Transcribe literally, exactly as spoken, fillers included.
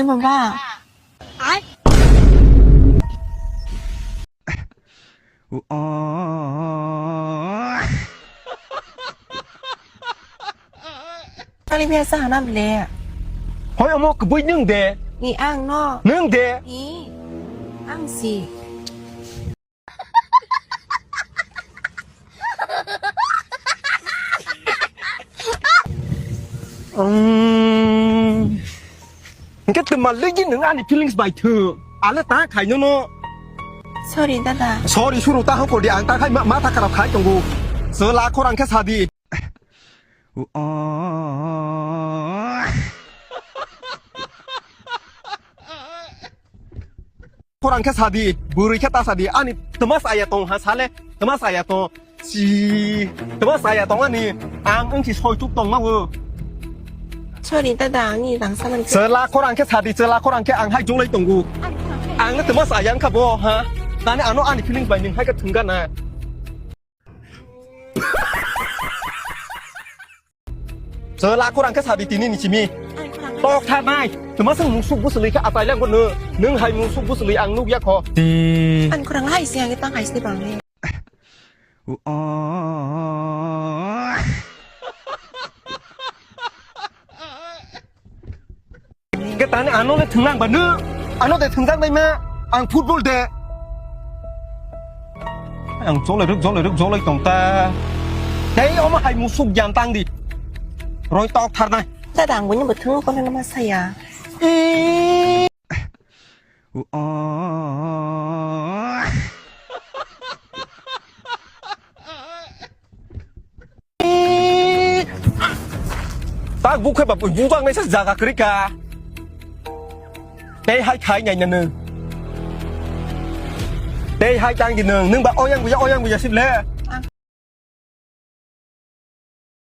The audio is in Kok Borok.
Baba. Ani biasa hanam le. Hoi omo kubui nung de. Ni ang no. Nung de. Ni ang si. Um. Hingke twma legi nung ani feelings bai thu. Ale ta khai no no. Sorry dada. Sorry suru ta hoko di ang ta khai ma, ma ta karap khai tongo. Sela khorang khe sadi. Khorang khe sadi, bwrwi khe ta sadi, ani twma saya tong ha sale, twma saya tong, si, twma saya tong ani, ang wngsi soi tuk tong ma o. Sorry dada, ani rang saman. Chwla khorang khe sadi, chwla khorang khe ang hai jolai tongo. Ang le twma saya wngkha bo ha, tani ano ani feelings bai nwng hai khe thwngga na. Chwla khorang khe sadi tini ni simi. Tok tha nai. Tuma sung musuk busulwi khe atai lang bono. Nung hai musuk busulwi ang nuk ya kho. Ti. An khorang hai si ang tang hai si bang ni. Ke tani ano le thwngnang ba nw? Ano de thwngjak nai ma? Ang football de. Ang jolai rwk, jolai rwk, jolai tong ta. Tei omo hai musuk jam tang di. Roi tok thar nai. Dada, ang buini bo thwng kono nama saya. Tak bukhe ba bubang naisa jaga kwrwi ka. Tei hai khai nai na nung. Tei hai tang di nung. Nung ba oyang buya, oyang buya sip le.